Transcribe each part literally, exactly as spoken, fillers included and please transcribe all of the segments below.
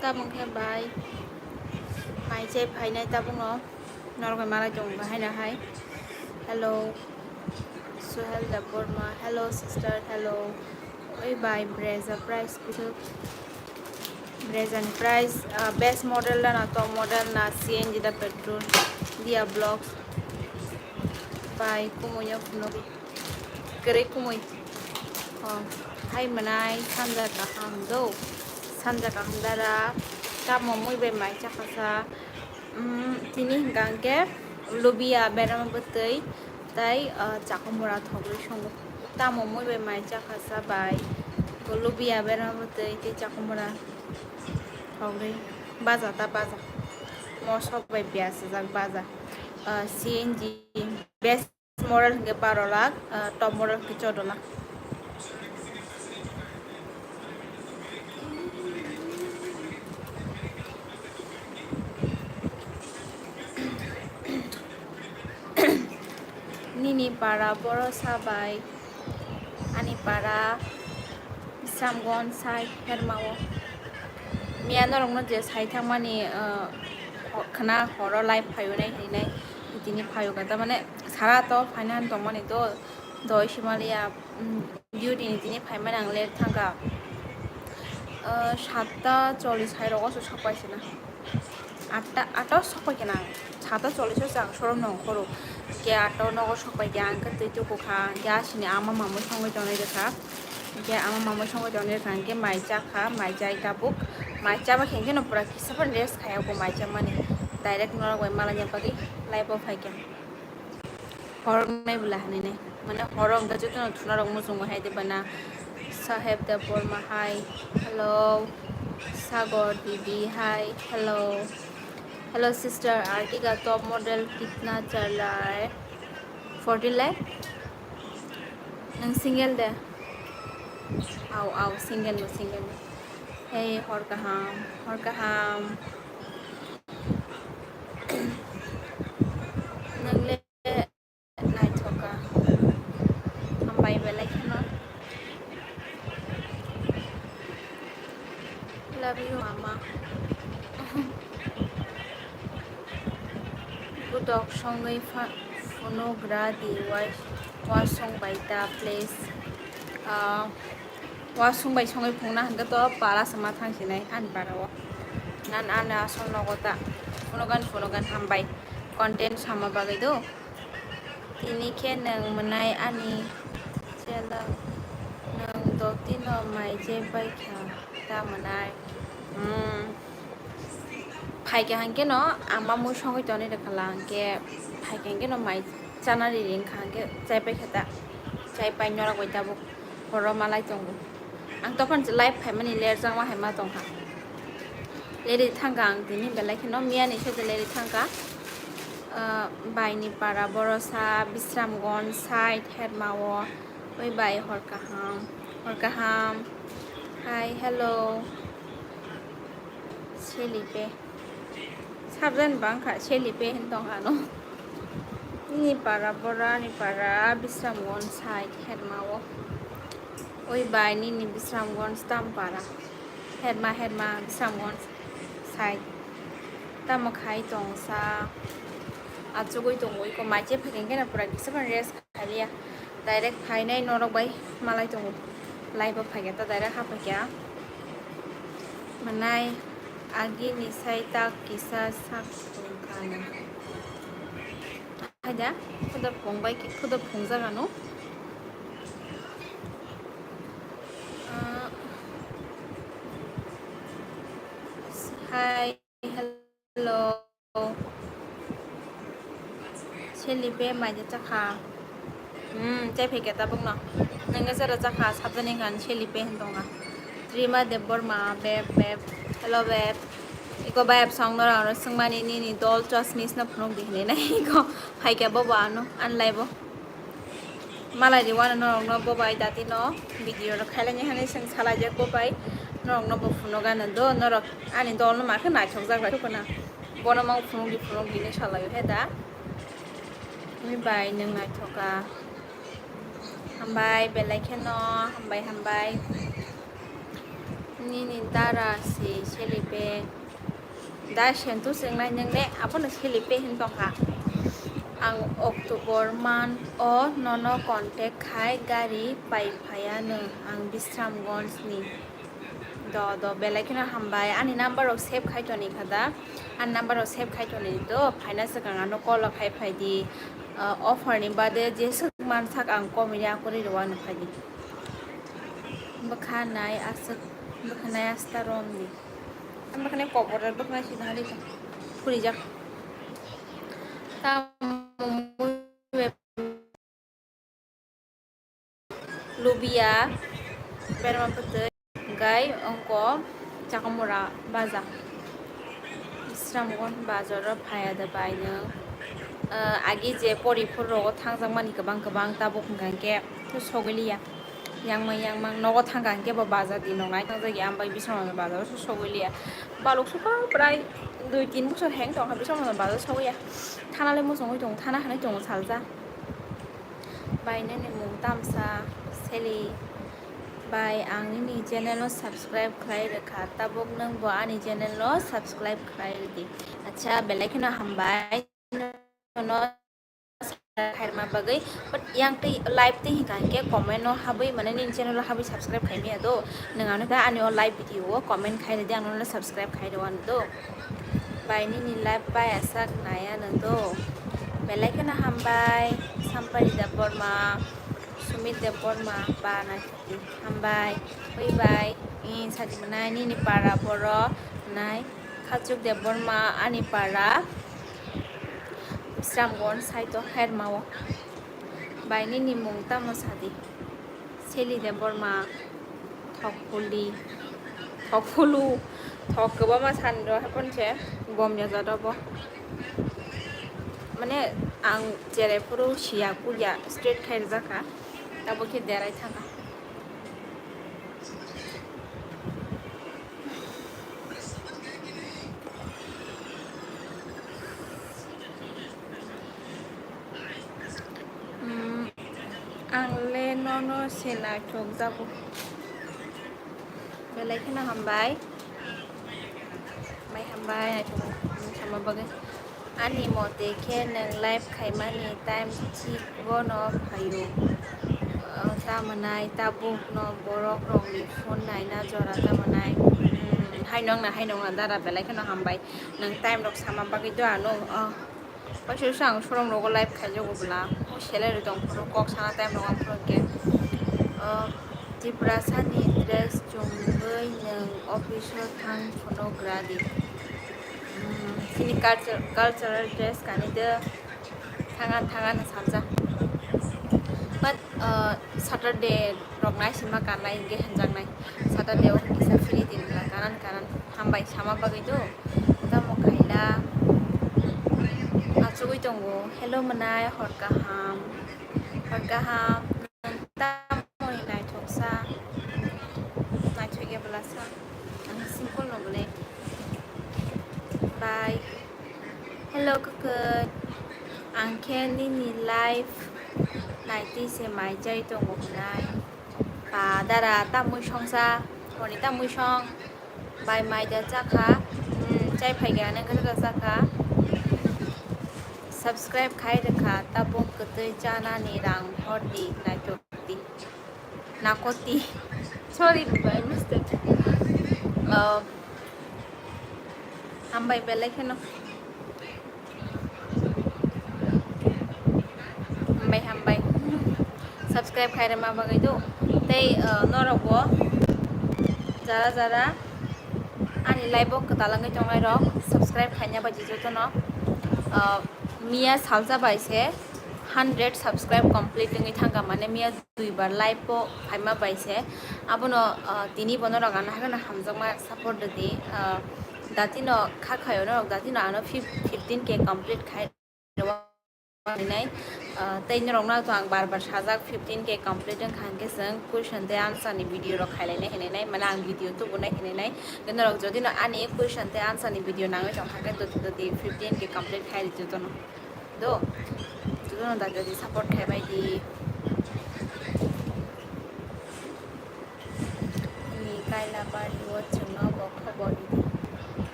Tabuk khe bai mai chai phainai tabukno norok bai malai tongo haino hai. Hello, Suhel Debbarma. Hello, sister. Hello. Oi bai, Brezza price kuchuk. Brezza ni price, ah, best model da na, top model na, C N G da, petrol, Dia Vlogs. Bai, kumuya phunuk. Kwrwi kumui. Oh, hai mwnai sanja kaham do. Sanja kaham dara. Tamo mui bai mai chakha sa. Mm, tini hwnkha hwnkhe lubia berama bwtwi tai, ah, chakumura thogwi songo. Tamo mui bai mai chakha sa bai. Lubia berama bwtwi tei chakumura thogwi baja ta baja. Mosok bai piyaj swijak baja. Ah, C N G best model hwnkhe baro lakh, ah, top model hwnkhe choudo lakh. Nini para boro sa bai, ani para Bisramganj sai Hermao. Miya norokno je sai thangmani, ah, ho-, khna horo live phaio nai hinwi nai tini phaio kha, tamane sara to phaina han tongmani to doi simaliya, mm, duty ni tini phaimani ang late thangkha. Ah, satta chollish hai rogo se sokpai sina. Atta, atta o sokpai khe nang. Sata chollish o chang showroom no ongkhoro. Hwnkhe atta o nogo sokpai khe ang khe twi tuku kha. Hwnkhe asini ama mamui songwi tonwi rwkha. Hwnkhe ama mamui songwi tonwi rwkha. Hwnkhe mai cha kha, mai chai tabuk. Mai chaba khe hwnkhe no pura kisa phano rest khaya bo mai chamani. Direct norok bai malanya bagwi live o phai khe. Horok nai bwla hinwi nai. Mane horok hwnkhe jotono thuna rok muchungo hai de bana. Saheb Debbarma hai. Hello. Sagor Didi hai. Hello. Hello sister, Ertiga top model kitna chal raha hai? Forty lakh? Nang single de? Au, au, single no, single no. Hey, hor kaham, hor kaham. Nang le Naithoka. Hambai belai kheno. Love you, mama. Budok songwi pha-, phunugra di wai-, wasong bai ta, please. Ah, wasong bai songwi phungna hwnkhe to para sama thang sinai ani para o. Nan ani asol nogo ta. Phunugan, phunugan hambai. Content sama bagwi do. Tini khe nwng mwnai ani chela, nwng dotino mai je bai kha ta mwnai. Hmm. Phaikha hwnkhe no ang mamui songwi tonwi rwkha la, hwnkhe phaikha hwnkhe no mai chana riri wngkha, hwnkhe chai pai kha ta, chai pai norok bai tabuk horo malai tongo. Ang tokon live phaimani lerjakma hai ma tongkha. Leri thangkha ang tini belai kheno miyani sede leri thangkha. Ah, baini para borosa Bisramganj side Hermao. Oi bai hor kaham, hor kaham. Hi, hello. Selipe. Sabjani bangkha, selipe hin tong ano. Ni para bora, ni para Bisramganj side Hermao. Oi bai nini Bisramganj tam para. Herma, Herma, Bisramganj side. Tamo khai tongsa. Achugwi tongo, iko mai che phaikhai kheno pura kisa phano rest khaliya. Direct phainai norok bai malai tongo. Live o phaikha ta direct ha phaikha. Manai agi ni sai tak kisa sak tongkha. Haida, khuda phung bai, khuda phung jaga no. Ah, hi, hello. Selipe mai de chakha. Hmm, chai phai khe tabuk no. Nang jara chakha, sabjani khan selipe hin tonga. Trima Debbarma, beb, beb. Hello, beb. Iko bai absong no rang no sungmani nini dol chosmis no phunuk di hinwi nai. Iko hai khe bobo ano, anlai bo. Malai di wano norok no bobai dati no video no khailani hani seng salai jak bobai. Norok no bo phunuk ano do, norok ani dol no makhe naithok jak bai khukuna. Bono mang phunuk di phunuk di hinwi salai o he da. Ni bai nwng naithoka. Hambai belai kheno, hambai, hambai. Nini dara si selipe. Da sentu swngnai nwng ne, abono selipe hin tongkha. Ang October month o nono contact khai gari pai phaya nwng, ang Bisramganj ni. Do, do, belai kheno hambai. Ani number rok save khai toni kha da. Ani number rok save khai toni do. Phaina swkang ano call o khai phai di. Ah, offer ni bade jeswk mansak ang komini akwrwi rwano phai di. Bwkha nai aswk, bwkha nai asta rom di. Ang bwkha nai kobor, bwkha nai sida hari ka. Phurijak. Tamo Lubia, berma bwtwi, gai, ongko, chakamura, baja. Bisramganj bazar o phaya da bai nwng. Ah, agi je poriphur rogo thangjak mani kwbang kwbang tabuk hwnkha hwnkhe sogwi liya. Yangmang yangmang nogo thangkha hwnkhe bo baja di nongnai thangjak ya, ambai Bisramganj bazar o sogwi liya. Baluk sukha prai dui tin bosor heng tongkha Bisramganj bazar sogwi ya. Thana le muchungwi tongo, thana hinwi tongo salsa. Bai nini mung tamsa seli bai ang nini channel no subscribe khlai rwkha, tabuk nwng bo ani channel no subscribe khlai rwdi. Acha belai kheno hambai nono subscribe khairma bagwi, but yang tei live tei hika hingke comment no habwi mane nini channel o habwi subscribe khaimya do, nwng ano da ani o live video o comment khairwdi ang nono subscribe khairwano do. Bai nini live bai asak naya no do. Belai kheno hambai Sampari Debbarma, Sumit Debbarma, ba nai hambai. Oi bai, i saji manai nini para boro nai Khachuk Debbarma ani para Bisramganj saito hermao. Bai nini mung tamo sadi. Seli Debbarma, Thokphuli, Thokphulu, Thok kwbangma sani rw haikhe se bomya jora bo. Mane ang cherai phuru siya kuya straight khai rwjakha, abo khe derai thangkha. Hmm, ang le nono se naithok jago. Belai kheno hambai. Bai hambai naithok wngthama bagwi. Ani mote khe nwng live khaimani time thik bono phaio. Ah, ta mwnai tabukno borok rokni phone naina jora ta mwnai. Hmm, hai nongna, hai nongna dara belai kheno hambai. Nwng time rok sama bagwi do ano, ah, Waisa waisa ang showroom rogo live khaijago bwla. O salary tong phuru kok sana time rok ang phuru khe. O Tiprasani dress chumui nwng office o thang phunuk radi. Hmm, chini culture, cultural dress kani de thangan thangan samja. But, uh, Saturday rok nai sima kanlai hingke hinjaknai. Saturday o kisa free din bwla kanan kanan hambai sama bagwi do. Tamo khaila. Achugwi tongo. Hello mwnai, hor kaham. Hor kaham. Nwng tamoni naithoksa? Naithokya bwlasa? Ang simple no bwle. Bye. Hello, kwkhwrang. Ang khe nini live naitwi se mai chai tongo hwnai. Ba dara, tamwi songsa, honi tamwi song. Bai mai da chakha, hmm, chai phai khe ano khe chakha. Subscribe khai rwkha, tabuk kwtwi chanani rang hor di, naithok di. Nakoti. Sorry, I mistake. Uh, hambai belai kheno. Hambai, hambai. Subscribe khai rwma bagwi do. Tei, uh, norok bo jara jara ani live o kwtal wngwi tongnai rok subscribe khaina bai di jotono. Uh, miya salsa bai se hundred subscribe complete wngwi thangkha, mane miya duibar live o phaima bai se. Abono, ah, tini bono rok ano haino hamjakma support rwdi. Ah, datino kha khayo norok datino ano fif-, fifteen K complete khai rwnai. Ah, tei norokno to ang bar bar sajak fifteen K complete wngkha hwnkhe chwng question tei answer ni video rok khailainai hinwi nai, mane ang video tubunai hinwi nai. Norok jodi no ani question tei answer ni video nangwi tongkha khe doti doti fifteen K complete khai rwdi jotono. Do, jotono da jodi support khai bai di. Ni kaila party o Boni di.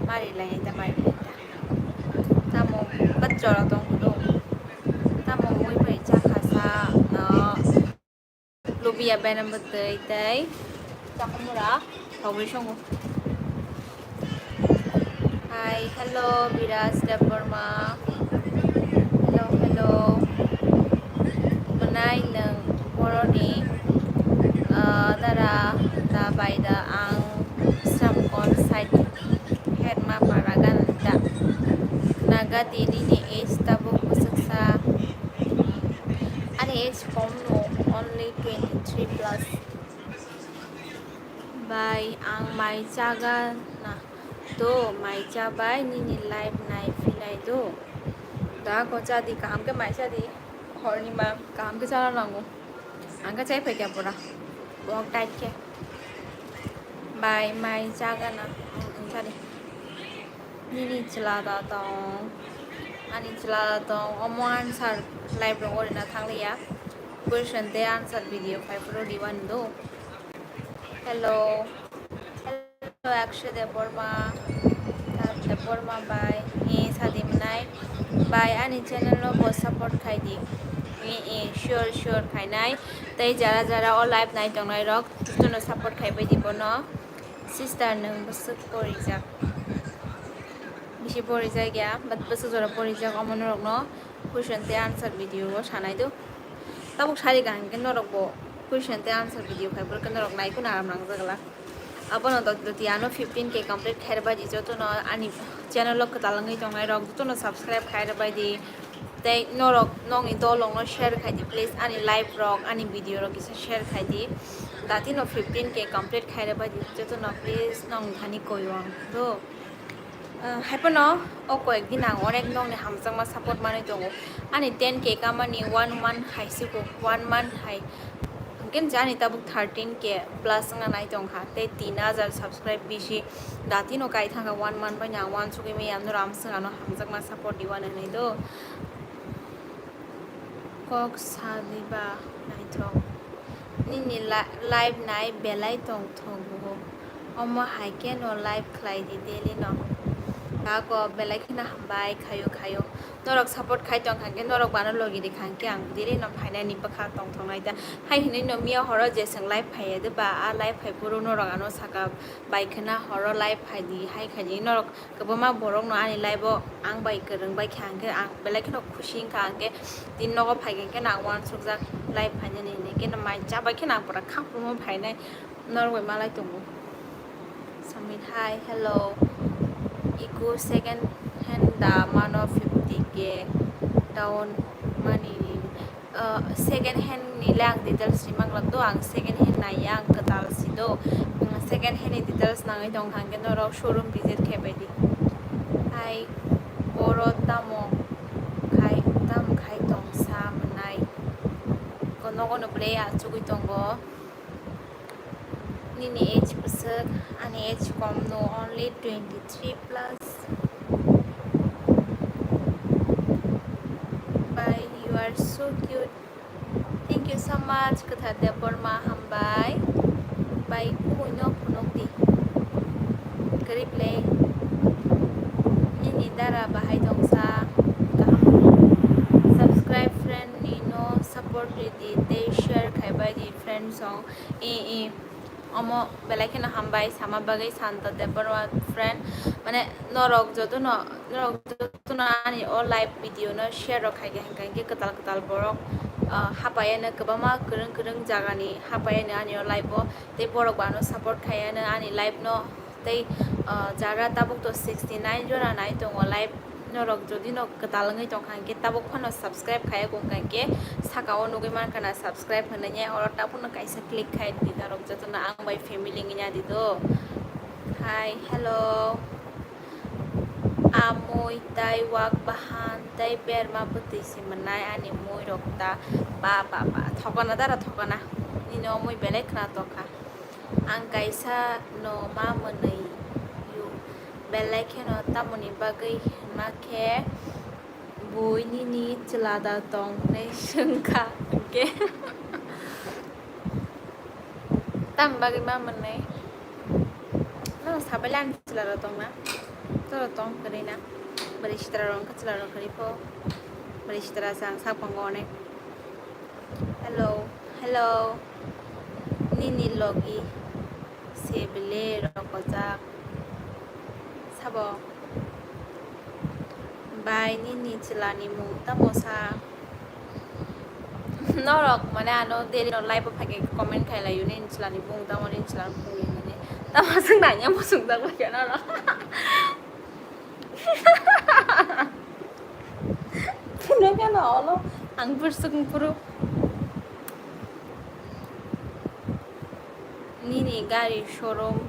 Mari lai ta, mari lai ta. Tamo bachora tong do. Tamo mui pai cha khasa no. Lubia benam bwtwi tei chakumura hogwi songo. Hi, hello, Biraj Debbarma. Hello, hello. Mwnai nwng boroni, ah, dara da bai da ang Sramkon side Herma para gan da. Nagadi nini age tabuk bwswksa. Ani age kom no, only twenty three plus. Bai, ang mai chaga na. Do, mai cha bai, nini live nai phinai do. Da ko cha di, kaham khe mai cha di. Horni ma, kaham khe chana nango. Ang khe chai phai kya pura. Walk tight khe. Bai, mai chaga na. Ang, ang cha di. Nini chwla da tong. Ani chwla da tong. Omo answer live rok orina thang liya. Question tei answer video phai phuru diwan do. Hello. Hello, Akshay Debbarma. Debbarma bai. Eh, sadi mwnai. Bai, ani channel no bo support khai di. Eh, eh, sure, sure, khainai. Tei jara jara o live nai tongnai rok, jotono support khai bai di bono. Sister, nwng bwswk porijak? Bisi porijak ya, but bwswk jora porijak, omo norokno question tei answer video o sanai do. Tabuk sari kaham khe norok bo question tei answer video khai, borok khe norok nai kheno aram nangjak glak. Abono doti doti ano fifteen K complete khairwbai di, jotono ani channel o kwtal wngwi tongnai rok jotono subscribe khairwbai di. Tei norok nokni dolrokno share khai di, please. Ani live rok, ani video rok kisa share khai di. Datino fifteen K complete khairwbai di, jotono please nokni thani koiwang do. Ah, haiphano o koyek din ang onek nokni hamjakma support manwi tongo. Ani ten K kamani one month hai siko, one month hai. Hwnkhe ani tabuk thirteen K plus wngna nai tongkha. Tei tin hajar subscribe bisi datino kai thangkha, one month bai ang uansugwi maya norok amswk ano hamjakma support diwan hinwi do. Kok sa diba naithok. Nini la-, live nai belai tongthok bo. Omo hai khe no live khlai di daily no. Bago belai kheno hambai khayo khayo. Norok support khai tong kha khe, norok bano logi di kha khe ang daily no phainani bwkha tongthok nai da. Hai hinwi no miya horo je chwng live phaiya de ba, a live phai phuru norok ano saka bai khna horo live phai di hai khai di norok. Kwbangma borokno ani live-o ang bai kwrwng bai kha hwnkhe ang belai kheno khusi wngkha, hwnkhe tini nogo phai kha hwnkhe ang uansukjak live phainani hinwi, hwnkhe mai cha bai kheno ang pura khakchangma phainai norok bai malai tongo. Samir, hi, hello. Iku second hand da mano fifty K down money. Ah, second hand ni le ang details ri manglak do, ang second hand nai ya, ang kwtal si do. Mm, second hand ni details nangwi tong kha hwnkhe norok showroom visit khai bai di. Hai, oro tamo khai, tamo khai tong sa mwnai? Ko nogo no belai achugwi tongo. Nini age bwswk, ani age kom no, only twenty three plus. Bye, you are so cute. Thank you so much, Kwthar Debbarma, hambai. Bye, kubui no phunuk di. Kwrwi play. Nini dara bahai tongsa, kaham. Subscribe friend ni no support ridi, tei share khai bai di friend song. I, i. Omo belai kheno hambai sama bagwi Santa Debbarma friend. Mane norok jotono, norok jotono ani o live video no share rok khai khe hwnkha hwnkhe kwtal kwtal borok, ah, hapaiya no kwbangma kwrwng kwrwng jaga ni hapaiya no ani o live o. Tei borok bo ano support khai ano ani live no. Tei, ah, jara tabuk to sixty nine jora nai tongo live. Norok jodi no kwtal wngwi tongkha hwnkhe tabuk phano subscribe khai wngkha hwnkhe saka o nugwi mankha na subscribe hinwi, oro tabukno kaisa click khai di norok jotono ang bai family wngya di do. Hi, hello. Amui tai wak bahan tai berma bwtwi se mwnai ani mui rok ta ba ba ba thokana dara thokana nini o mui belai khna tokha. Ang kaisa no ma mwnwi belai kheno tamoni bagwi hwnma khe bui nini chwla da tong hwnwi swngkha hwnkhe tam bagwi ma mwnwi. Sabai lan chwla rok tong na. Toro tong kwrwi na. Bwrwi sitra rok wngkha chwla rok kwrwi pho. Bwrwi sitra chang sak tongo onek. Hello, hello. Nini logi se bele rokojak. Sabo. Bai nini chwlani mung tamo sa? Norok mane ano daily no live o phai khe comment khai laio, nini chwlani mung tamo, nini chwlani mung hinwi. Tamo swng nai, amo swng jak bai khe norok. Phunuk ano olo ang bursuk phuru. Nini gari showroom.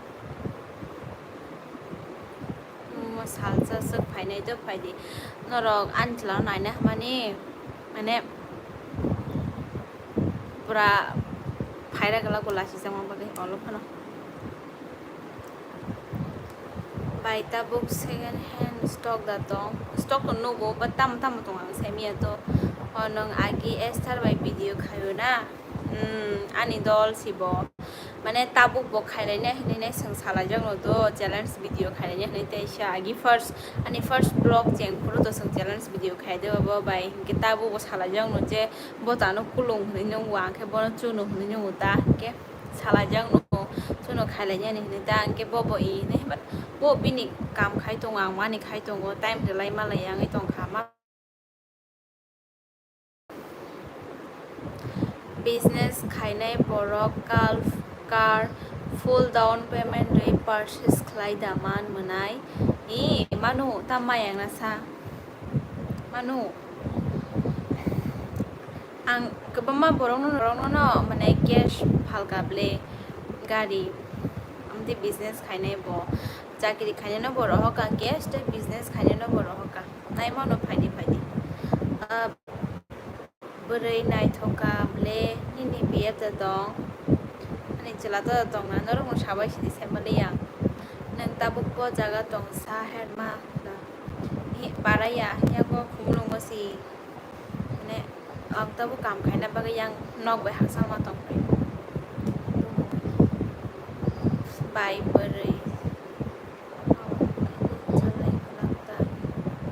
Mo salsa swk phainai do phaidi. Norok ani chwla naina hwnmani mane pura phaira gala gula sijak ma bagwi olo phano. Bai tabuk second hand stock da tong. Stock no nugo, but tamo tamo tong ang saimanya to. O nwng agi Esther bai video khayo na. Hmm, ani dol sibo. Mane tabuk bo khailai nai hinwi nai swng salai jak no to challenge video khailai nai hinwi tei sa agi first ani first vlog cheng phuru to swng challenge video khai de bo bai hinkhe tabuk bo salai jak no je bo tano kulung hinwi nung wa hinkhe bono chuno hinwi nung ta hinkhe. Salai jak no, chuno khailai nani hinwi ta, hinkhe bo bo i hinwi, but bo bini kam khai tongo, ang mani khai tongo, time rwlai malai ya wngwi tongkha ma. Business khainai borok car, car full down payment rwi purchase khlai da man mwnai? I manu ta mayang na sa? Manu. Ang kwbangma borokno, borokno no, mane, cash phalka ble gari, amtwi business khainai bo, chakri khainai no bo rohor ka cash tei business khainai no bo rohor ka, naimano phaidi phaidi. Ah, bwrwi naithok ka ble nini B F da tong, ani chwla to tong na, norok no sabai sidi sai mali yang, nwng tabuk bo jaga tong sa herma da, hi para ya, yago khumulungo si. Mane, ang tabuk kam khaina bagwi yang nok bai hakchangma tongphai. Bai bwrwi.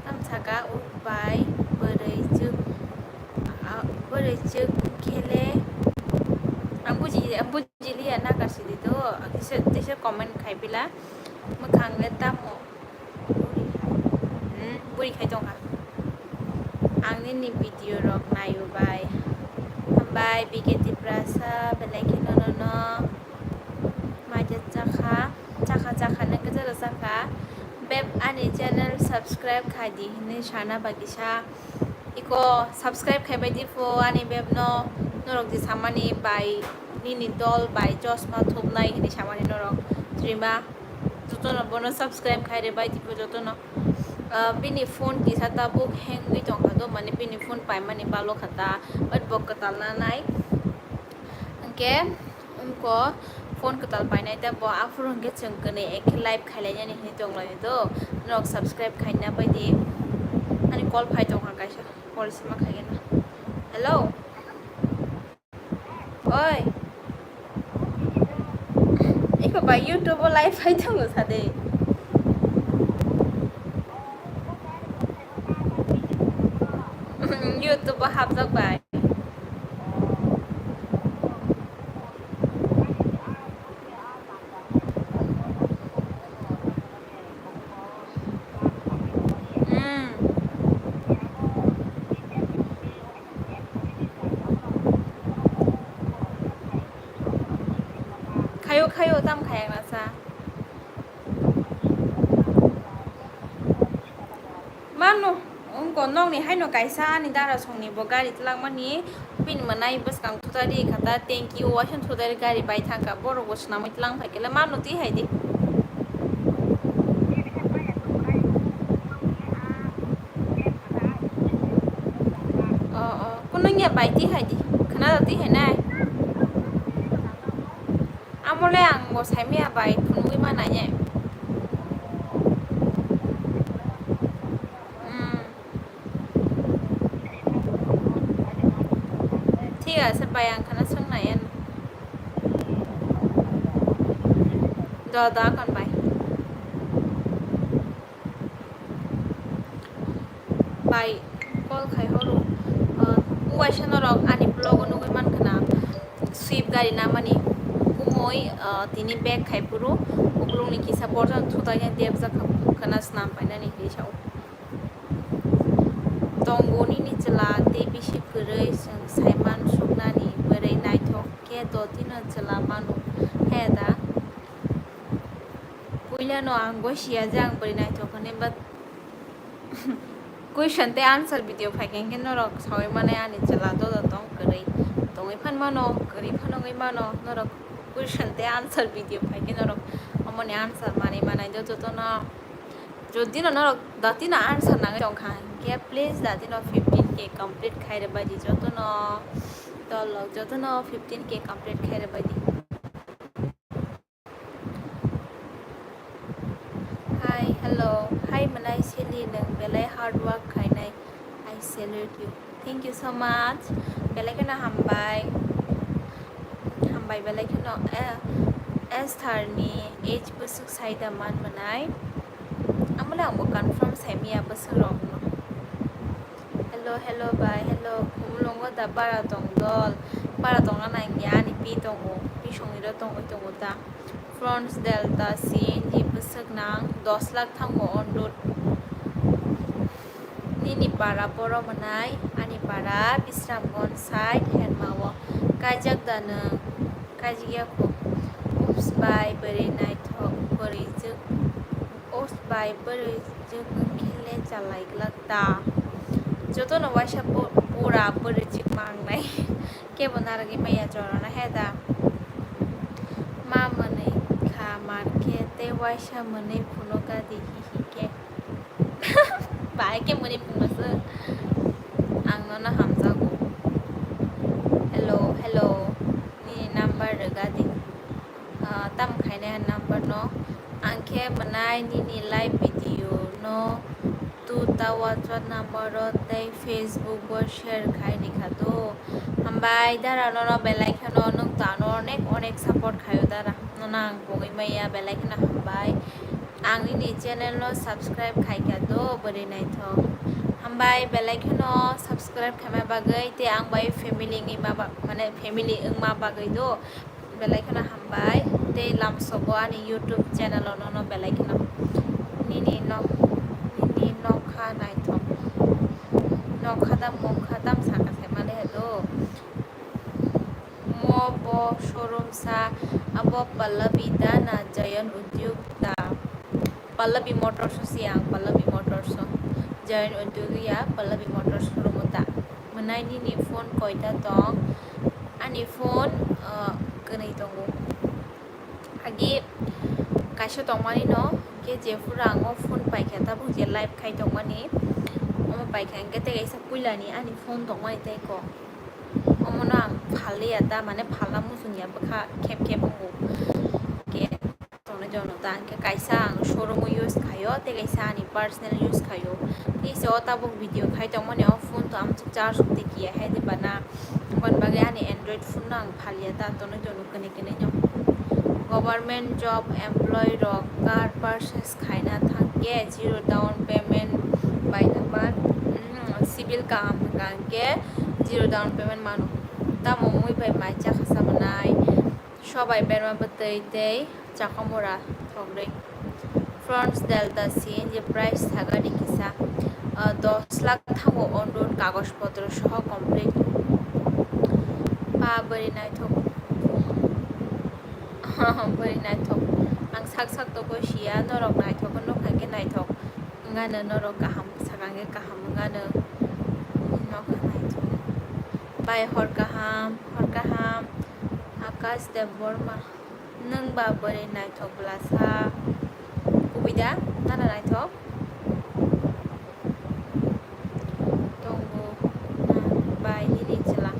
Tam saka uk bai bwrwi chuk, ah, bwrwi chuk khele. Ang buji, ang bujiliya na kasidi do. Kisa, kisa comment khai pila. Mwkhang le tamo. Hmm, buri khai tongkha. Ang nini video rok naio bai. Hambai B K Tiprasa belai kheno nono. Maja chakha, chakha, chakha, nang kisa chakha. Beb ani channel subscribe khai di hinwi sana bagisa. Iko subscribe khai bai di pho ani beb no. Norok je samani bai nini dol bai chosma thupnai hinwi samani norok. Trima. Jotono bono subscribe khai rwbai tipo jotono. Ah, bini phone kisa tabuk hang wngwi tongkha do, mane bini phone paimani balo kha ta, but bo kwtal nanai. Hwnkhe umko phone kwtal painai ta bo, aphuru hwnkhe chwng kwnwi ekhe live khailainani hinwi tonglaio do. Norok subscribe khaina bai di. Ani call phai tongkha kaisa, call sima khaigena. Hello. Oi. Iko ba YouTube o live phai tongo sade. YouTube o hapjak bai. Hmm. Khayo, khayo, tam khaya nasa. Mano, ungko nokni haino kaisa ani dara songni bo gari tlangmani, bini mwnai bwskang thudari khata, tanki o waisa thudari gari bai thangkha, borok bo swnamwi tlang phaikhe le mano twi hai di. O, o, kunungya bai twi hai di, khwna da twi hai nai. Amo le ang bo saimaya bai phunugwi ma nai. Hmm. Thik ase bai, ang khwna swng nai. Do, do, akon bai. Bai call khai horo. Ah, uaisa norok ani vlog o nugwi mankha na, Swift gari namani kumui, ah, tini back khai phuru uklukni kisa borjak thutai debjak kha, khwna snam painani hinwi sao. Tongo nini chwla tei bisi kwrwi, chwng saiman suknani bwrwi naithok khe dotino chwla mano. He da? Puilano ang goi siya je ang bwrwi naithok hwnwi, but question tei answer video phaikha hinkhe norok saui manai ani chwla dodo tong kwrwi. Tongwi phan mano, kwrwi phan wngwi mano, norok question tei answer video phaikhe norok omoni answer manwi manai do jotono. Jodi no norok datino answer nangwi tongkha hinkhe please datino fifteen K complete khai rwbaidi jotono. Tolok jotono fifteen K complete khai rwbaidi. Hi, hello. Hi, mwnai Sili, nwng belai hard work khainai. I salute you. Thank you so much. Belai kheno hambai. Hambai belai kheno, eh, Esther ni age bwswk saida man mwnai. Amole ang bo confirm saimiya bwswk rokno. Hello, hello bai, hello. Khumulwngo da bara tong dol? Bara tongna nangya ani pi tongo, pi songni ro tongwi tongo ta. Fronts Delta C N G bwswk nang dos lakh thango on road. Nini para boro mwnai, ani para Bisramganj side Hermao. Kaijak da nwng? Kaijak ya kho. Oops bai, bwrwi naithok, bwrwi jwk. Oops bai, bwrwi jwk wngkhe le chalai glak da. Jotono waisa pu-, pura bwrwi jwk mangnai. Kebo narwgwi maya jorana he da. Ma mwnwi kha mar khe tei waisa mwnwi phunuka di hi hi khe. Bahai khe mwnwi phunukmaswk. Ang nono hamjago. Hello, hello. Nini number rwgadi. Ah, tamo khainai number no. Ang khe mwnai nini live video no tu ta WhatsApp number o tei Facebook o share khai rikha do. Hambai dara nono belai kheno nwng to ano onek onek support khaio dara. Nono ang pogwi maya belai kheno hambai. Ang nini channel no subscribe khaikha do bwrwi naithok. Hambai belai kheno subscribe khaima bagwi tei ang bai family wngwi ma ba-, mane family wngma bagwi do. Belai kheno hambai tei lamsogo ani YouTube channel o nono belai kheno. Nini nok, nini nokha naithok. Nokha da mokha tam saka se male do. Mo bo showroom sa abo Pallavi da na Jayan Udyog da? Pallavi Motors o si ang, Pallavi Motors o. Jayan Udyog ya Pallavi Motors showroom o ta. Mwnai nini phone koita tong? Ani phone, ah, kwnwi tongo. Agi kaisa tongmani no, hwnkhe jephuru ang o phone paikha tabuk je live khai tongmani, omo paikha hwnkhe tei kaisa puilani ani phone tongmani tei kok. Omono ang phalliya ta, mane phalna muchungya bwkha khep khep wngo. Hwnkhe tongnai jono ta hwnkhe kaisa ang showroom o use khaio, tei kaisa ani personal use khaio. Tei se o tabuk video khai tongmani o phone to amtwk charge rwtwi kiya hai de bana. Aboni bagwi ani Android phone no ang phalya ta, tono tono kwnwi kwnwi no. Government job employee rok car purchase khaina thangkhe zero down payment bai nangma, mm, civil kaham hwnkha hwnkhe zero down payment mano. Tamo mui bai mai chakha samanai. Sobai berma bwtwi tei chakamura thogwi. Fronts Delta C N G price thagari kisa, ah, dos lakh thango on road kagoj potro soho complete. Ba bwrwi naithok. Bwrwi naithok. Ang sak sak togwi siya, norok naithok wngkha khe naithok wngano, norok kaham saka hwnkhe kaham wngano. Nokha naithok. Bai hor kaham, hor kaham. Akash Debbarma, nwng ba bwrwi naithok bwlasa. Kubui da, nana naithok? Tongo, na, bai nini chwla.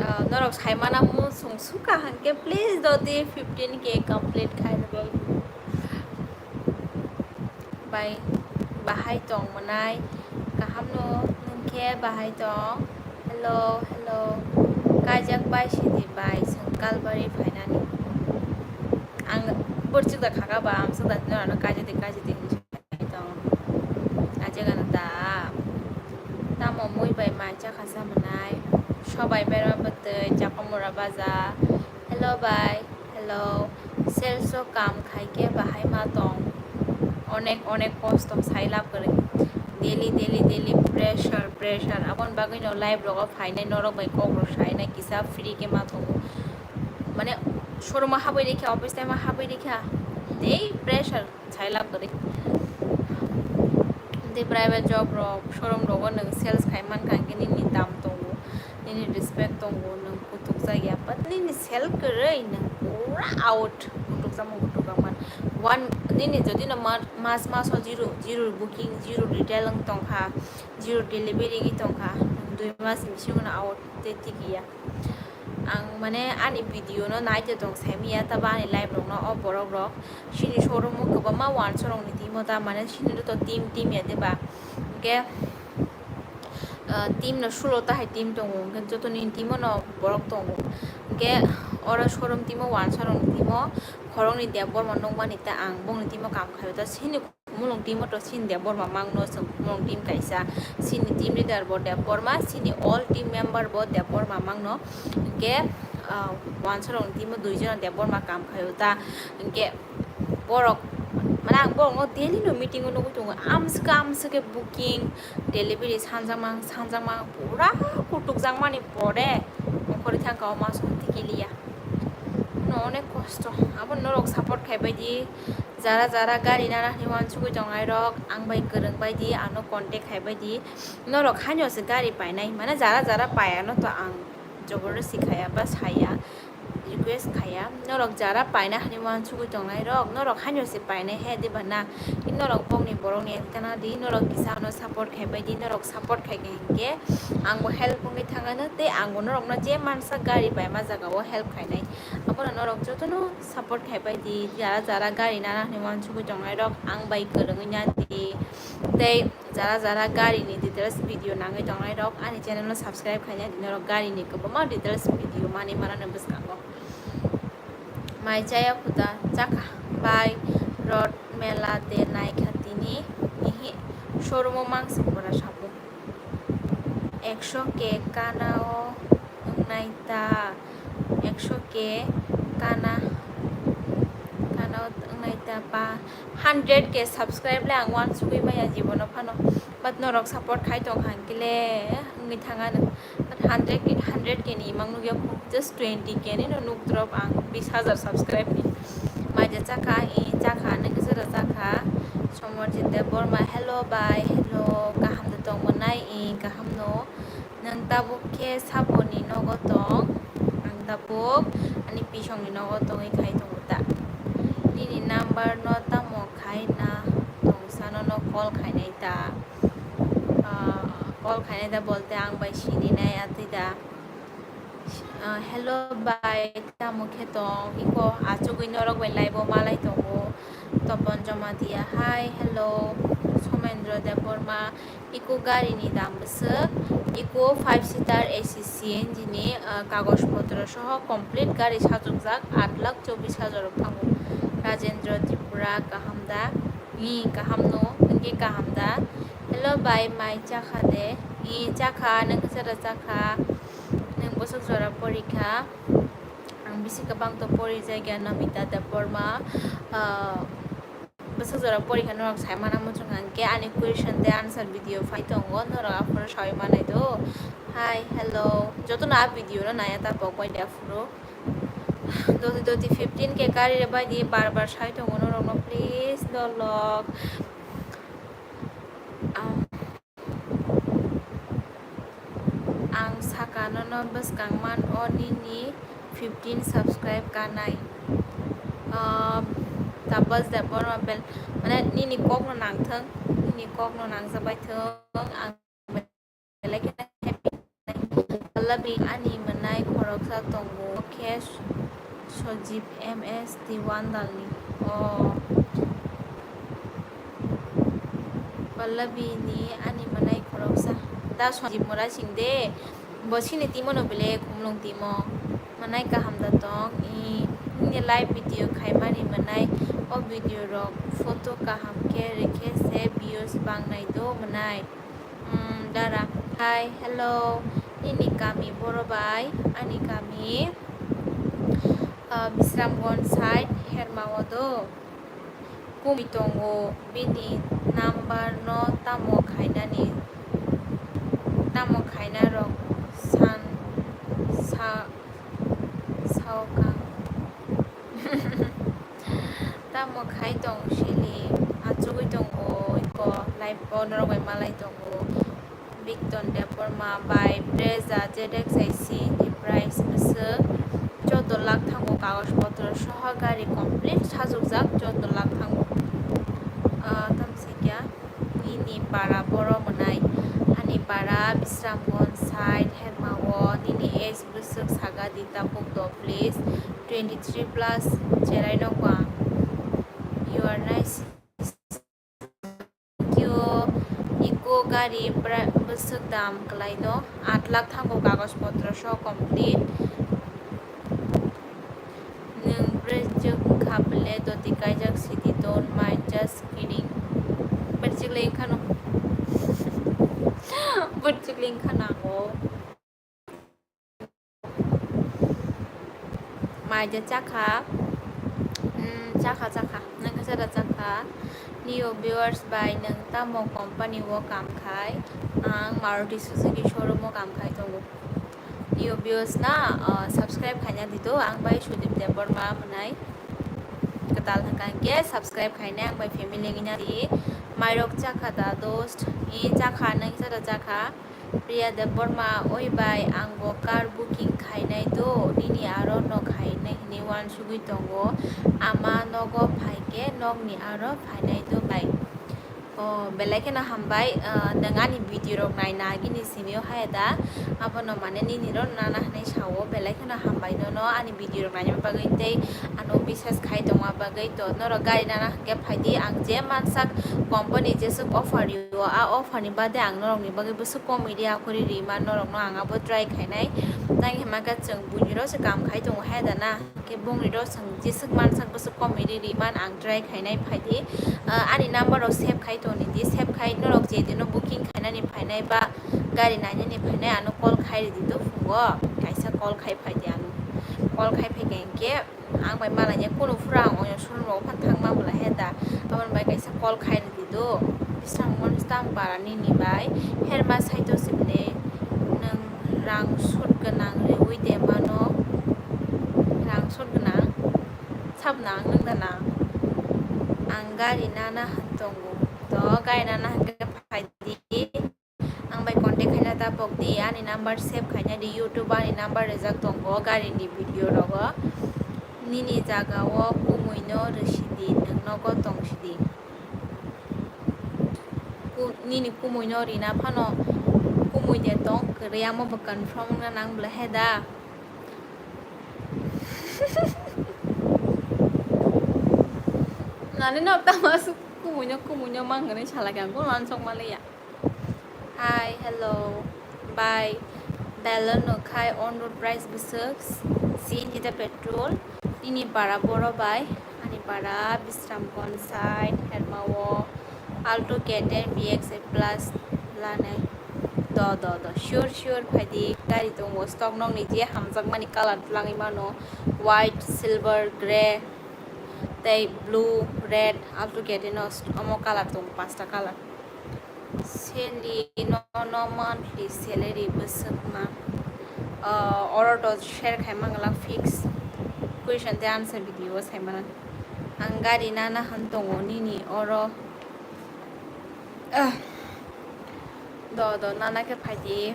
Ah, norok saimana muchung sukha hwnkhe please doti fifteen K complete khai rwbai. Bai bahai tong mwnai? Kaham no, nwng khe bahai tong? Hello, hello. Kaijak bai sidi bai, chwng Kalbari phainani. Ang bwrchuk da khaka ba, amsuk da norano kaijak di, kaijak di hinwi sai tong. Kaijak ano da. Tamo mui bai mai chakha sa mwnai. Sobai berma bwtwi chakomura baja. Hello bai. Hello. Sales o kam khai khe bahai ma tong. Onek onek kosto sai lab kwrwi. Daily daily daily pressure pressure. Aboni bagwi no live rogo phainai norok bai kok rok sainai kisa free khe ma tongo. Mane showroom o habwi rikha, office time o habwi rikha. Tei pressure. Sai lab kwrwi. Tei private job rok, showroom rogo nwng sales khai mankha hwnkhe nini dam tongo, nini respect tongo, nwng kutukjak ya, but nini sell kwrwi nwng pura out, kutukjakma kutukjakma. One, nini jodi no ma-, mas maso zero, zero booking, zero retail wng tongkha, zero delivery wngwi tongkha, nwng dui mas ni bisingo no out tei tigi ya. Ang mane ani video no nai de tong sai manya, tabo ani live rok no o borok rok chini showroom o kwbangma wansuk rok ni timo ta mane chini to team team ya de ba, hwnkhe, ah, team no sulo ta hai team tongo, hwnkhe joto ni team o no borok tongo, hwnkhe oro showroom team o wansuk rok ni team o khorok ni Debbarma nukmani ta ang bongni team o kam khaio ta chini. Khumulwng team o to chini Debbarma mangno, chwng Khumulwng team kaisa, chini team leader bo Debbarma, chini all team member bo Debbarma mangno, hwnkhe, ah, wansuk rokni team o dui jona Debbarma kam khaio ta, hwnkhe borok, mane ang borokno daily no meeting o nugwi tongo, amswk amswk khe booking, delivery sanjakma sanjakma pura kutukjakmani pore ongkhorwi thangkha o maso twi kiliya. No onek kosto, abo norok support khaibai di. Jara jara gari nana hinwi wansugwi tongnai rok, ang bai kwrwng bai di, ano contact khai bai di. Norok haino se gari painai, mane jara jara pai ano to ang jobordosti khaya ba saya, request khaya. Norok jara paina hinwi wansugwi tongnai rok, norok haino se painai he diba na? Norok bongni borokni ekta na di, norok kisa ano support khai bai di, norok support khai khe hinkhe ang bo help wngwi thangano tei ang bo norokno je mansa gari paima jaga o help khainai. Abono norok jotono support khai pai di, jara jara gari nana hinwi wansugwi tongnai rok ang bai kwrwngwi na di. Tei jara jara gari ni details video nangwi tongnai rok ani channel no subscribe khaina di, norok gari ni kwbangma details video manwi mano bwskango. Mai chaya khuda chakha bai road mela de naikha tini, ihi showroom o mangsi pura sabo. Ekso K kana o wngnai ta, ekso K kana, kana o wngnai ta ba, hundred K subscribe le ang wansugwi maya jibono phano, but norok support khai tong hang kile wngwi thang ano, but hundred K, hundred K ni imang nukya just twenty K ni no nuk drop ang bis hajar subscribe ni. Maija chakha, i chakha, nang kisa da chakha. Somorjit Debbarma, hello bai, hello, kaham da tong mwnai, i kaham no. Nang tabuk khe saboni nogo tong, ang tabuk ani pisongni nogo tongwi khai tongo ta. Nini number no tamo khai na tongsa nono call khainai ta. Ah, call khainai da bolte ang bai sininai atwi da. Ah, hello bai, tamo khe tong? Iko achugwi norok bai live o malai tongo. Topon Jamatia, hi, hello. Somendra Debbarma, iko gari ni dam bwswk? Iko five seater A C C N G ni, ah, kagoj potro soho complete gari sajokjak, aat lakh chobbish hajar rok thango. Rajendra Tripura, kaham da? Ni kaham no, nungki kaham da? Hello bai, mai chakha de? Ni chakha, nung kisa da chakha? Nung bwswk jora porikha? Ang bisi kwbang to pori jagya Namita Debbarma. Ah, bwswk jora porikha norok sai mana muchung hang khe ani question tei answer video phai tongo, norok aphuru sawi manai do. Hi, hello. Jotono a video no naya ta pok bai de aphuru. Doti doti fifteen K kari re bai di, bar bar sai tongo norokno, please dolok. Ang, ang saka nono bwskang man o nini fifteen subscribe kanai. Um, Tapas Debbarma bel, mane nini kok no nangthang, nini kok no nangjabai thang, ang belai kheno happy. Pallavi ani mwnai khoroksa tongo, khe Sojib M S T one dalni. O Pallavi ni ani mwnai khoroksa. Da Sojib mura sing de. Bo sini timo no bele khumlung timo. Mwnai kaham da tong. I, ini live video khaimani mwnai. O video rok photo kaham khe rikhe se views bangnai do mwnai. Hmm, Dara. Hi, hello. Nini kami boro bai, ani kami, ah, Bisramganj side, Hermao do. Kumui tongo, bini number no tamo khainani, tamo khaina rok san, sa, sao kang. Tamo khai tong sili, achugwi tongo, iko live o norok bai malai tongo. Victon Debbarma bai Brezza Z X I C ni price bwswk chordo lakh thango, kagoj potro soho gari complete sajokjak chordo lakh thango. Ah, tamsikya nini para boro mwnai, ani para Bisramganj side Hermao, nini age bwswk saga di tabuk do please, twenty three plus cherai nogo ang. You are nice. Thank you. Iko gari bwswk dam kwlai no, aat lakh thango kagoj potro so complete. Nwng bwrwi chwk wngkha bwle doti kaijak sidi, don't mind, just kidding. Bwrwi chwk le wngkha no. Bwrwi chwk le wngkha nango. Mai de chakha. Mm, chakha, chakha. Nwng khe chada chakha. New viewers bai nwng tamo company o kam khai? Ang Maruti Suzuki showroom o kam khai tongo. New viewers na, ah, subscribe khaina di do, ang bai Sudip Debbarma mwnai. Kwtal hwnkha hwnkhe subscribe khainai ang bai family wngna di. Mairok chakha da dost? I chakha, nwng chada chakha. Priya Debbarma, oi bai, ang bo car booking khainai do, nini aro no khainai hinwi uansugwi tongo. Ama nogo phaikhe nokni aro phainai do bai. O, belai kheno hambai, ah, nwng ani video rok naina agini simi o haya da, abono mane nini ro nana hinwi sao, belai kheno hambai nono ani video rok naina bagwi tei ano biswas khai tongma bagwi. To norok gari nana hwnkhe phaidi, ang je mansak company jeswk offer rio, a offer ni bade ang norok ni bagwi bwswk komwi ri, akhori ri man norok no ang abo try khainai. Tang hima khe chwng buini ro se kam khai tongo haya da na. Khe bongni ro chwng jeswk mansak bwswk komwi ri ri man ang try khainai phaidi. Ah, ani number rok save khai toni di, save khai norok je dino booking khainani phainai ba gari nainani phainai ano call khai ridi do phungo, kaisa call khai phaidi ano. Call khai phaikhe hwnkhe ang bai malaina kunu phuru ang oino showroom rogo phano thangma bwla he da, aboni bai kaisa call khai ridi do. Bisramganj tang para nini bai Herma saito sibne nwng rang sut gwnang riui de mano. Rang sut gwnang sabna ang nung gana. Ang gari nana han tongo. To gari nana hwnkhe phaidi. Ang bai contact khaina ta pokdi, ani number save khaina di, YouTube ani number rijak tongo gari ni video rogo. Nini jaga o kumui no rwsidi, nwng nogo tong sidi. Ku-, nini kumui no rina phano kumui de tong kwrwi, amo bo confirm wngna nang bwla he da. Nani no tama su kumui no, kumui no mang hwnwi salai kha, ang bo lansok ma liya. Hi, hello. Bai, Baleno khai on road price bwswk C N G da petrol. Nini para boro bai, ani para Bisramganj side, Hermao, Alto K ten V X I plus lanai. Do, do, do, sure, sure, phaidi, gari tongo, stock nokni je hamjakmani colour twlangwi mano, white, silver, grey, tei blue, red, Alto K ten no omo colour tongo, pasta colour. Seli no, no monthly salary bwswk ma? Ah, oro to share khai mangala fix. Question tei answer video o sai mana. Ang gari nana han tongo nini oro. Ah. Do, do, nana khe phaidi.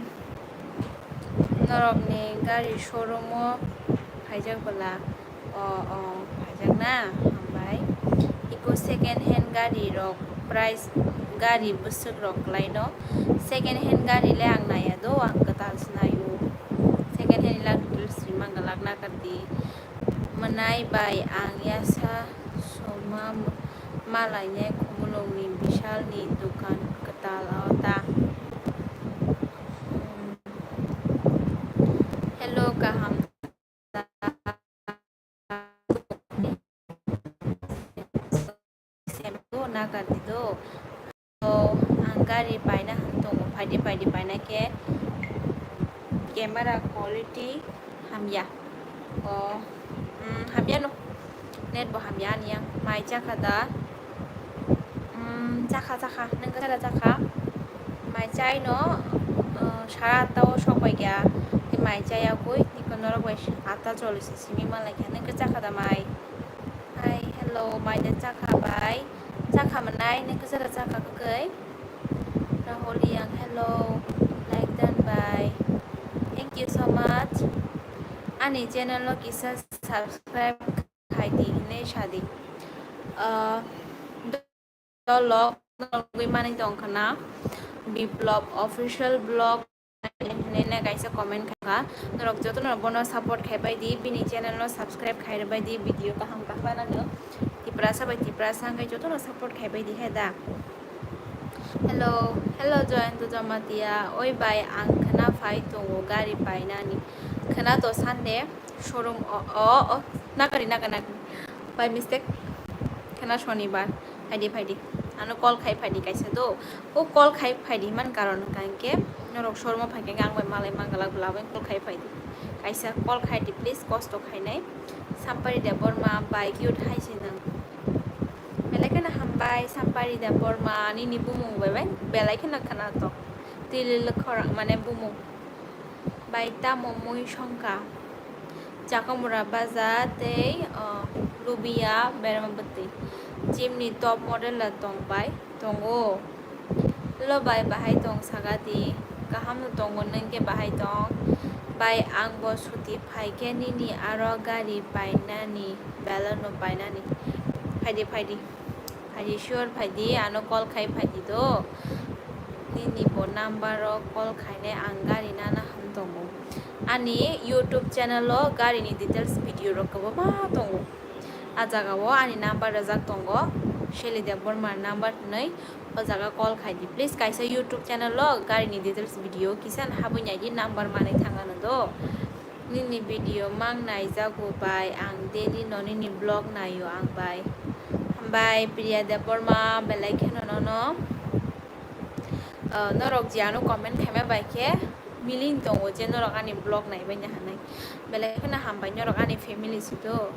Norokni gari showroom o phaijak bwla. O, o, phaijak na, hambai. Iko second hand gari rok price, gari bwswk rok kwlai no. Second hand gari le ang naiya do, ang kwtal se naio. Second hand ila details rimang galak na kardi. Mwnai bai ang yasa soma malainai Khumulwng ni Bishal ni dukan kwtal o ta. Hello, kaham. Sembo nagar di do. O, ang gari paina han tongo, phaidi, phaidi, camera quality hamya. O, mm, hamya no. Net bo hamya ani yang. Mai chakha da? Mm, chakha, chakha. Nang khe chakha, chakha. Mai chai no, uh, sara atta o sok pai kha. Tei mai chai ya koi. Tiko norok bai atta chollish simi malai kha. Nang khe chakha da mai? Hi, hello, mai da chakha bai. Chakha manai, nang khe chakha, chakha khe. Rahul Yang, hello. Like done bai. Thank you so much. Ani channel no kisa subscribe khai di hinwi sa di. Ah, dolok nogwi manwi tong khna Biplop official vlog hinwi na kaisa comment kha. Norok joto no bono support khai bai di, bini channel no subscribe khai bai di, video kaham kaham no. Tiprasa bai Tiprasa hwnkhe joto no support khai bai di he da. Hello, hello Joyanta Jamatia. Oi bai, ang khna phai tongo gari painani. Khna to Sunday showroom o, o, o, nakari, naka, naka. By mistake. Khna Shonibar. Phaidi, phaidi. Ano call khai phaidi kaisa do. O call khai phaidi man karon hwnkha hwnkhe norok showroom o phaikha ang bai malai mangalak bwla bai call khai phaidi. Kaisa call khai di please, kosto khainai. Sampari Debbarma bai cute hai se nang. Belai kheno hambai Sampari Debbarma, nini bumung bai bai belai kheno khwnatok. Twilil khorang mane bumung. Bai tamo mui songkha. Chakamura baja tei, o, lubia berma bwtwi. Chimni top model la tong bai tongo. Lo bai bahai tong saga di. Kaham no tongo nwng khe bahai tong. Bai ang bo suti phai khe nini aro gari painani Baleno painani. Phaidi phaidi. Phaidi sure phaidi, ano call khai phaidi do. Nini bo number o call khainai ang gari nana ham tongo. Ani YouTube channel o gari ni details video rok kwbangma tongo. A jaga o ani number rwjak tongo, Shelly Debbarma number hinwi. O jaga call khai di. Please kaisa YouTube channel o gari ni details video kisa habwi nai di, number manwi thang ano do. Nini video mang naijago bai, ang daily no nini vlog naio ang bai. Hambai Priya Debbarma, belai kheno nono, ah, norok je ano comment khaima bai khe miling tongo je norok ani vlog naibai na hinwi. Belai kheno hambai norok ani family se do.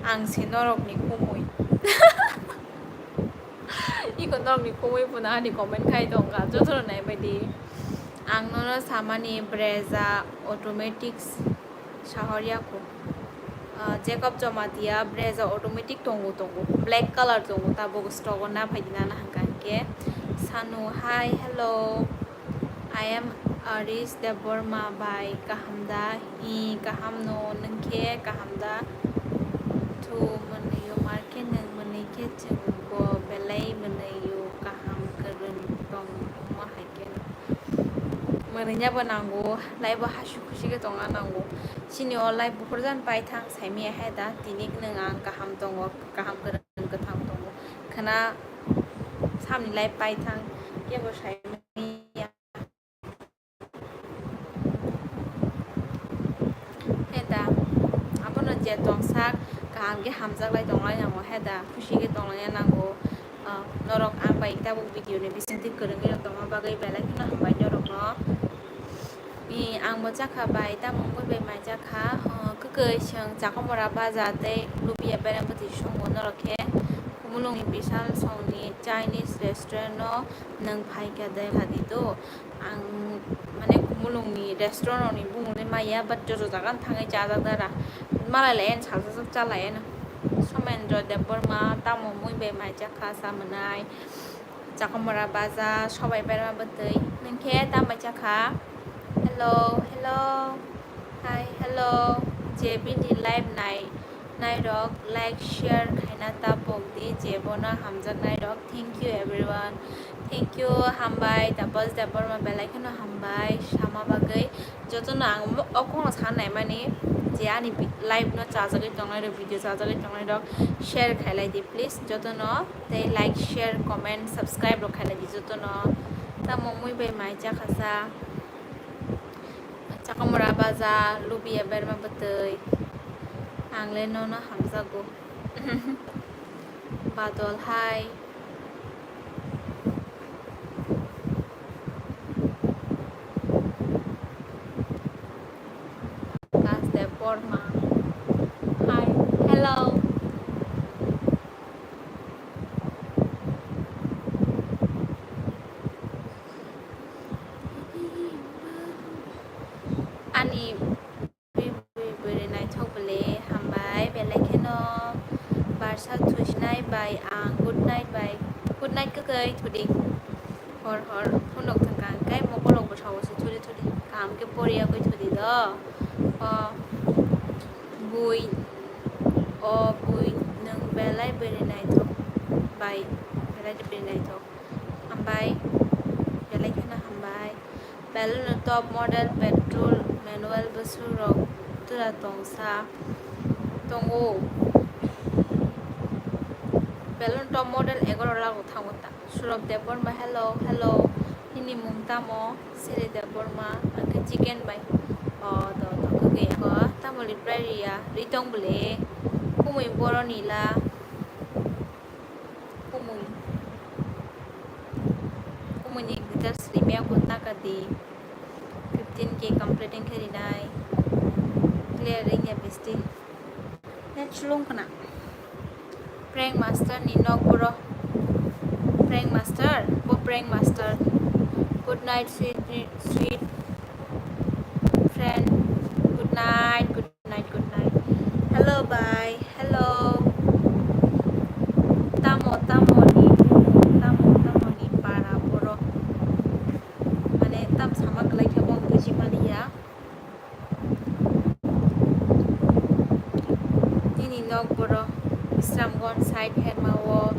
Ang se norok ni kumui. Iko norok ni kumui phano ani comment khai tongkha, jotono naibaidi. Ang nono samani Brezza automatics sahorya ko. Ah, Jacob Jamatia Brezza automatic tongo, tongo. Black color tongo, tabuk stock o na phaidi nana hwnkha hwnkhe. Sanu, hi, hello. I am Arish Debbarma bai kaham da? I kaham no, nwng khe kaham da? Thu mwnwi o, mar khe nwng mwnwi khe chwng bo belai mwnwi o, kaham kwrwng tong omo hai khe. Mwnwi ya bo nango, life o hasi khusi khe tongna nango. Chini o life buphur jan paithang saimaya hai da, tini nwng ang kaham tongo, kaham kwrwng kwthang tongo. Khwna samni life paithang kebo saimaya. Heda, abono je tongsak kaham khe hamjak lai tong lai nango, heda, khusi khe tong lai nango. Ah, norok ang bai tabuk video ni bisingtwi kwrwngwi rok tongma bagwi belai kheno hambai norokno. I, ang bo chakha bai, tamo wngwi bai mai chakha, ah, kwkwi chwng Chakamura baja tei lubia bereng bwtwi songo norok khe. Khumulwngni Bishal songni Chinese restaurant no nwng phaikha de, khadi do. Ang mane Khumulwngni restaurant rokni bumungni maya, but joto jaga no thangwi chajak dara. Malai lai ani sajak chalai ani. Somendro Debbarma, tamo mui bai mai chakha sa mwnai. Chakamura baja, sobai berma bwtwi. Nwng khe tam bai chakha? Hello, hello. Hi, hello. Je bini live nai. Nairok like, share khaina ta pok di, je bono hamjak nairok. Thank you everyone. Thank you, hambai, Tapos Debbarma belai kheno hambai sama bagwi. Jotono ang mo-, o kokno sa naimani je ani bi-, live no chajagwi tongnairok, video chajagwi tongnairok share khailai di please jotono, tei like, share, comment, subscribe rok khailai di jotono. Tamo mui bai mai chakha sa. Chakamura baja, lubia berma bwtwi. Ang le nono hamjago. Badol hai. Debbarma. Hi. Hello. Ani bwrwi, bwrwi, bwrwi naithok bwle, hambai, belai kheno barsa thusinai bai ang good night bai, good night kwkwi thudi. Hor hor phunuk thangkha, hwnkhe mokolokbo sao se thudi thudi, kaham khe poriya kwi thudi do. O bui, o bui, nwng belai bwrwi naithok bai, belai bwrwi naithok. Hambai, belai kheno hambai. Balloon top model petrol manual bwswk rok tura tongsa tongo. Balloon top model egaro lakh rok thango ta. Surab Debbarma, hello, hello. Nini mung tamo? Siri Debbarma, angkhe chicken bai. O, do, do, khe ko, tamo reply riya, ri tong bwle. Kumui boroni la. Kumui. Kumui ni guitar srimya ko taka di. Fifteen K completing khe rinai. Clear ringya besti. Net chulung khna. Prank master ni nok bro. Prank master, bo prank master. Good night, sweet, sweet friend. Good night, good night, good night. Hello, bye. Hello. Tamo, tamo ni, tamo, tamo ni para borok. Mane, tam sama kwlai khe bo buji mani ya. Nini nok borok Islamganj side herma o.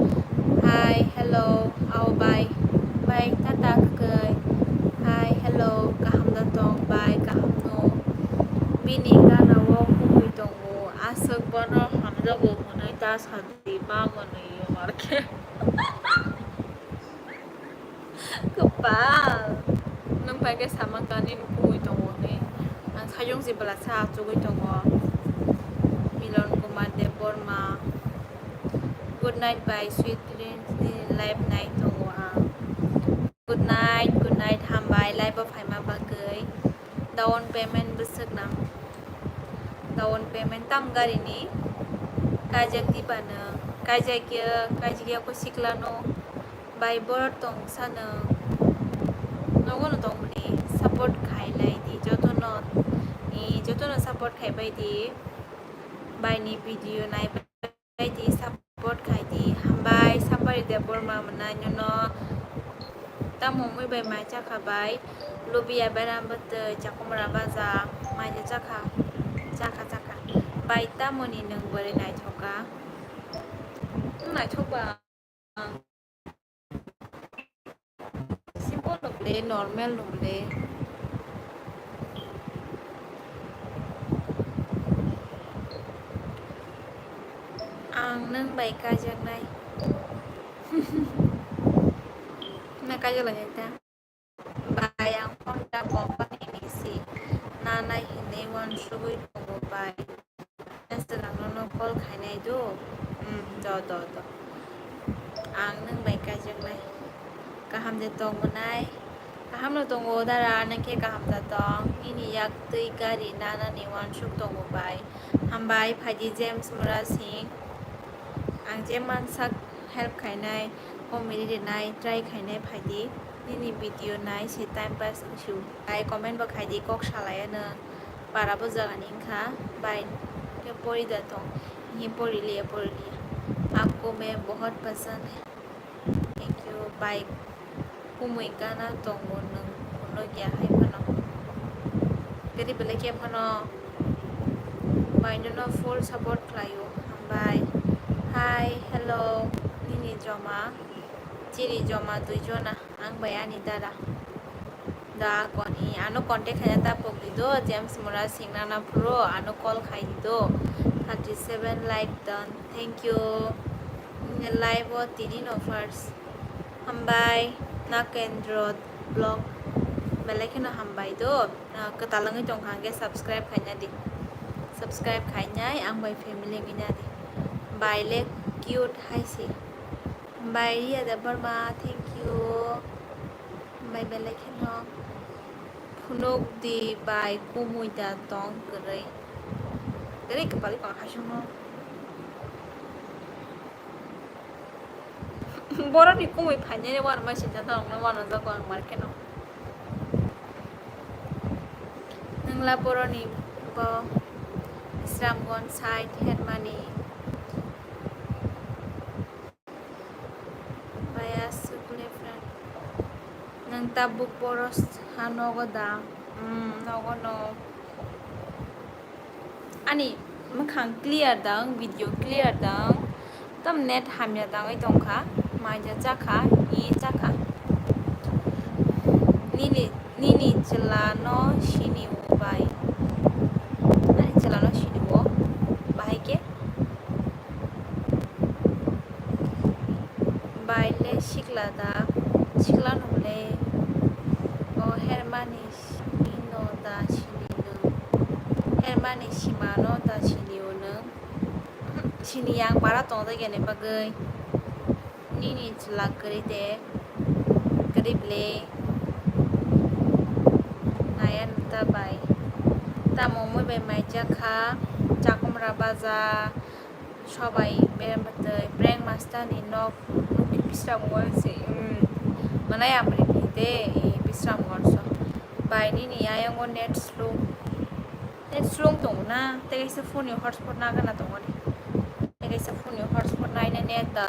Hi, hello, ao bai, bai, tata kwkwi. Hi, hello, kaham da tong, bai, kaham no. Bini gana o kumui tongo, aswk bono hamjago hwnwi ta sadi, ma mwnwi yomar khe. Kwpal. Nwng bai khe sama kha nini kumui tongo hwnwi. Ang sajwng se bwla sa achugwi tongo. Milon Kumar Debbarma. Good night bai sweet dreams, nini live nai tongo ang. Good night, good night, hambai live o phaima bagwi. Down payment bwswk nang. Down payment tam gari ni. Kaijak di bano. Kaijak ya, kaijak ya ko sikla no. Bai borok tong sano. Nogo no tong mani. Support khai lai di. Joto no. Ni joto no support khai bai di. Bai ni video nai bai di. Support khai di. Hambai, Sambari Debbarma mwnai nono. Tamo mui bai mai chakha bai. Lubia beram bwtwi chakumra baja. Mai chakha. Chakha, chakha. Bai tamo ni nwng bwrwi naithoka. Nwng naithok ba. Simple rok le, normal rok le. Ang nwng bai kaijaknai. Nwng kaijak lai ta? Bai, ang Honda company ni si nanai hinwi uansugwi tongo bai. Nwng nono call khainai do? Hmm, do, do, do. Ang nwng bai kaijaknai. Kaham de tong mwnai? Kaham no tongo dara, nwng khe kaham da tong? Nini yak twi gari nanani uansuk tongo bai. Hambai, phaidi James Murasing. Ang je mansak help khainai, comedy rinai, try khainai phaidi. Nini video nai se time pass wngsu. Ai comment bo khaidi, kok salai ano. Para bo jaga ni wngkha, bai khe pori da tong. Ni pori liya, pori liya. Aapko main bahut pasand hai. Thank you, bai. Kumui gana tongo nwng phunukya hai phano. Gari belai khe phano bai nono full support khlaio. Hambai. Hi, hello. Nini joma. Chini joma duijona. Ang bai ani dada. Da kon i ano contact khaina ta pokdi do, James Mura singna na phuru ano call khai di do. Thirty seven like done. Thank you. Live o tini no first. Hambai, Nakendro vlog. Belai kheno hambai do. Ah, kwtal wngwi tongkha hwnkhe subscribe khaina di. Subscribe khainai ang bai family wngwi na di. Bai le cute hai se. Bai Riya Debbarma, thank you. Bai belai kheno phunuk di bai kumui da tong kwrwi. Kwrwi kwpalwi pang haisingno. Borokni kumui phainani uanama sinjak tongna uanajak ang markeno. Nwngla boroni bo Islamgon side hermani. Baya sukle friend. Nwng tabuk boros ha nogo da? Hmm, nogo no. Ani mwkhang clear dang, video clear dang. Tam net hamya dangwi tongkha, maija chakha, i chakha. Nini, nini chwla no sini o bai. Ani chwla no sini o, bahai khe? Bai le sikla da, sikla no le. O hermani simi no da sini nwng. Hermani sima no da sini o nwng. Sini yang para tong de gene bagwi. Nini chwla kwrwi de, kwrwi ble. Naya nota bai. Tamo moi bai maijak kha, chakumra baja, sobai berem bwtwi, prank master ni nok, nok bisram gon se, hmm. Manai amri de, eh, bisram gon so. Bai nini ayongo net slow. Net slow tong na, tei kaisa phone ni hotspot na gana tongoni. Tei kaisa phone ni hotspot na ina net da.